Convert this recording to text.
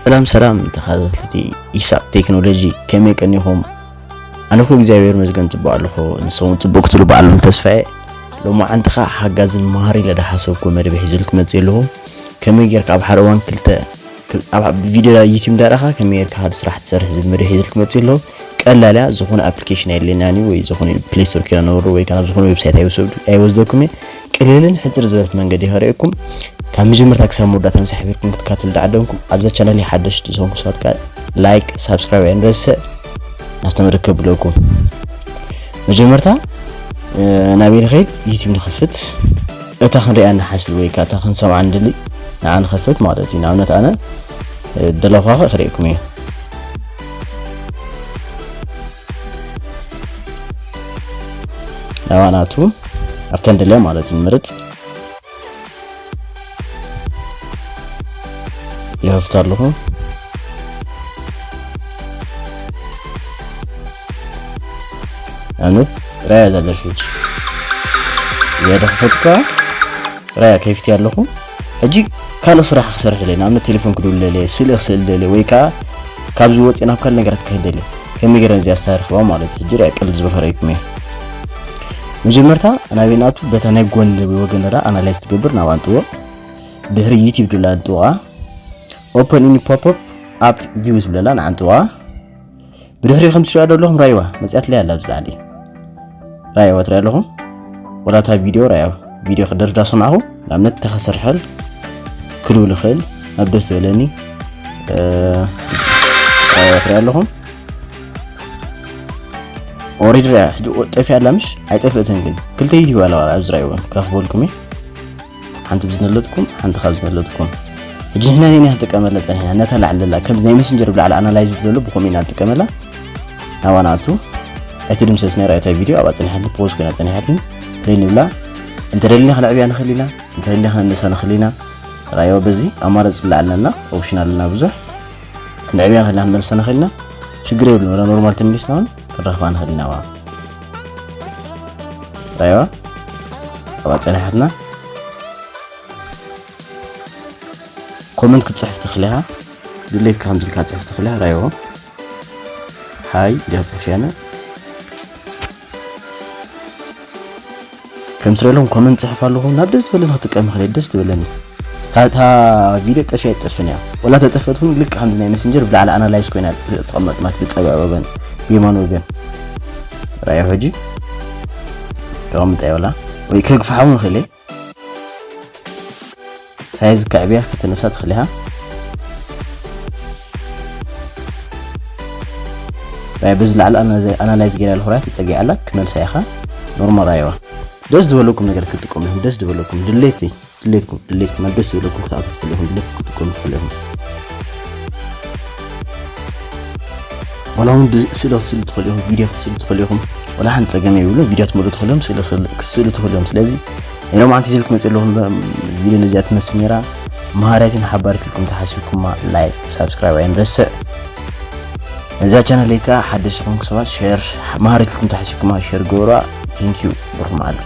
ሰላም ሰላም ተኸታተልቲ ኢሳቅ ቴክኖሎጂ፣ ከመይ ቀኒኹም? ኣነ እኮ እግዚኣብሔር ይመስገን ጽቡቅ ኣለኹ፣ ንስኹም ጽቡቅ ክትብሉ ብዓለም ተስፋ እየ። ሎማዓንቲ ኸኣ ሓጋዝን መሃሪ ኢለ ዝሓሰብኩ መደብ ሒዘልኩም መጺእ ኣለኹ። ከመይ ጌርካ ኣብ ሓደ እዋን ክልተ፣ ክ-፣ ኣብ ቪድዮ ዩቲዩብ እንዳረኣኻ ከመይ ጌርካ ሓደ ስራሕ ትሰርሕ ዝብል መደብ ሒዘልኩም መጺእ ኣለኹ። ቀላል እያ፣ ዝኾነ ኣፕሊኬሽን ኣየድልየናን እዩ፣ ወይ ዝኾነ ፕሌይ ስቶር ኬድና ነውርዶ፣ ወይ ከኣ ናብ ዝኾነ ዌብሳይት ኣይወስድ-፣ ኣይወስደኩም እየ። ቅልልን ሕጽር ዝበለት መንገዲ ከርእየኩም። ካብ መጀመርታ ክሳብ መወዳእታ ምሳሕ ቢርኩም ክትከታተሉ ዳዓደምኩ። ኣብዛ ቻነል ሓደሽቲ ዝኾንኩም ሰባት ከኣ ላይክ፣ ሳብስክራይብ ኣይንረስዕ። ናብቲ መደብ ከብለኩም። መጀመርታ፣ እ፣ ናበይ ንኸይድ? ዩቲዩብ ንኸፍት። እታ ክንሪኣ ንሓስብ ወይ ከኣ እታ ክንሰምዓ ንደሊ ንዓ ንኸፍት ማለት እዩ። ንኣብነት ኣነ፣ እ፣ ደለኹ ከኣ ክርእየኩም እየ። ናባናቱ ኣብተን ደልያ ማለት እዩ ንምርጽ። ይኸፍት ኣለኹ። ንኣብነት ራያ እዛ ደርፊ ሕጂ እዚኣ ዶ ክፈትካ? ራያ ከፊትያ ኣለኹ። ሕጂ ካልእ ስራሕ ክሰርሕ ደልየ፣ ንኣብነት ቴሌፎን ክድውል ደልየ፣ ስእሊ ክስእል ደልየ፣ ወይ ከኣ ካብዚ ወፂአ ናብ ካልእ ነገራት ክኸይድ ደልየ። ከመይ ገይረ ነዚኣ ኣስተርኽባ ማለት እዩ። ሕጂ ራያ ቅልል ዝበለ ከርእየኩም እየ። መጀመርታ ናበይ ንኣቱ? በታ ናይ ጎኒ ወገን ራ ኣናላይዝ ትገብር ናብ ኣንጥዎ። ድሕሪ ዩቲዩብ ድላ ኣንጥዋ። ኦፐን ኢኒ ፖፕ ኣፕ ቪው ዝብለላ ንዓንጥዋ። ብድሕሪኡ ከም ትሪኣ ዘለኹም ራይዋ መፅያትለይ ኣላ ኣብዚ ላዕሊ። ራይዋ ትሪኣ ኣለኹም? ወላ እታ ቪድዮ ራያ፣ ቪድዮ ክደርፍ ዳሰማዕኹ፣ ንኣብነት ተኸሰርሐል ክልብል ይኽእል፣ ናብ ደስ ዝበለኒ፣ እ፣ ራይዋ ትሪኣ ኣለኹም? ኦሬዲ ራያ፣ ሕጂ ጠፊኣ ኣላ ምሽ? ኣይጠፍእትን ግን። ክልተ ዩቲዩብ ኣለዋ ኣብዚ ራይዋ፣ ከኽበልኩም እየ። ሓንቲ ብዝነለጥኩም፣ ሓንቲ ካብ ዝነለጥኩም። ሕጂ ንሕና ነየናይ ክንጥቀመላ ጸኒሕና? ነታ ላዕሊ ዘላ፣ ከምዚ ናይ መሰንጀር ብላዕሊ ኣናላይዝ ዝበሉ ብኸምኡ ኢና ንጥቀመላ። ናባና ኣቱ። ኣይትድምሰስ ነይራ እታ ቪድዮ፣ ኣብኣ ጸኒሓትኒ፣ ፖዝ ኮይና ጸኒሓትኒ። ፕሌይ ንብላ። እንተ ደሊና ክነዕብያ ንኽእል ኢና፣ እንተ ደሊና ክነንእሳ ንኽእል ኢና። ራዮ በዚ ኣማራጺ ብላዕሊ ኣለና፣ ኦፕሽን ኣለና ብዙሕ። ክንዕብያ ንኽእል ኢና፣ ክንመልሳ ንኽእል ኢና። ሽግር የብሉን፣ ወላ ኖርማል ተመሊስና እውን ክንረኽባ ንኽእል ኢና። ዋ። ራይዋ። ኣብኣ ጸኒሓትና። ኮመንት ክትጽሕፍ ትኽእል ኢኻ። ድሌትካ ከምዚ ኢልካ ትጽሕፍ ትኽእል ኢኻ። ራይዋ። ሃይ ኢልካ ትጽሕፍ ያነ። ከም ስረሎም ኮመንት ጽሕፍ ኣለኹ። ናብ ደስ ዝበለኒ ክጥቀም ይኽእል እየ። ደስ ዝበለኒ። እታ፣ እታ ቪድዮ ጠፊኣ ኣይትጠፍን እያ። ወላ ተጠፍአት እውን ልክዕ ከምዚ ናይ መሰንጀር ብላዕሊ ኣናላይዝ ኮይና ትቐመጥ ማለት ብጸጋም ወገን፣ ብየማን ወገን። ራእዮ ሕጂ ተቐምጣ እያ ወላ። ወይ ከግፍሓ እውን ይኽእል እየ። ሳይዝ ከዕብያ ከተነሳ ትኽእል ኢኻ። ራእዮ በዚ ላዕሊ ኣናላይዝ፣ ኣናላይዝ ገይራ ኣለኹ። ራእዮ ተጸጊዓ ኣላ። ክመልሳ ኢኻ። ኖርማል ራእዮዋ። ደስ ዝበለኩም ነገር ክትጥቀሙ ኢኹም። ደስ ዝበለኩም ድሌት ድሌትኩም፣ ድሌትኩም፣ ኣብ ደስ ዝብለኩም ክትኣትዉ ትኽእሉ ኢኹም፣ ድሌትኩም ክትጥቀሙ ትኽእሉ ኢኹም። ዋላ እውን ድ-፣ ስእሊ ክትስእሉ ትኽእሉ ኢኹም፣ ቪድዮ ክትስእሉ ትኽእሉ ኢኹም። ዋላ ሓንቲ ጸገም የብሉን፣ ቪድዮ ክትመልኡ ትኽእሉ ኢኹም፣ ስእሊ ክትስእሉ፣ ክትስእሉ ትኽእሉ ኢኹም። ስለዚ ናይ ሎማዓንቲ ሒዘልኩም መፅእ ኣለኹ ቪድዮ ነዚኣ ትመስል ነይራ። መሃሪትን ሓባሪት ኢልኩም ተሓሲብኩማ ላይክ፣ ሳብስክራይብ ኣይንረስዕ። ነዚኣ ቻነለይ ከዓ ሓደሽቲ ዝኾንኩም ሰባት ሼር፣ መሃሪት ኢልኩም ተሓሲብኩማ ሼር ግበሩዋ። ቴንኪዩ፣ ብሩኽ መዓልቲ።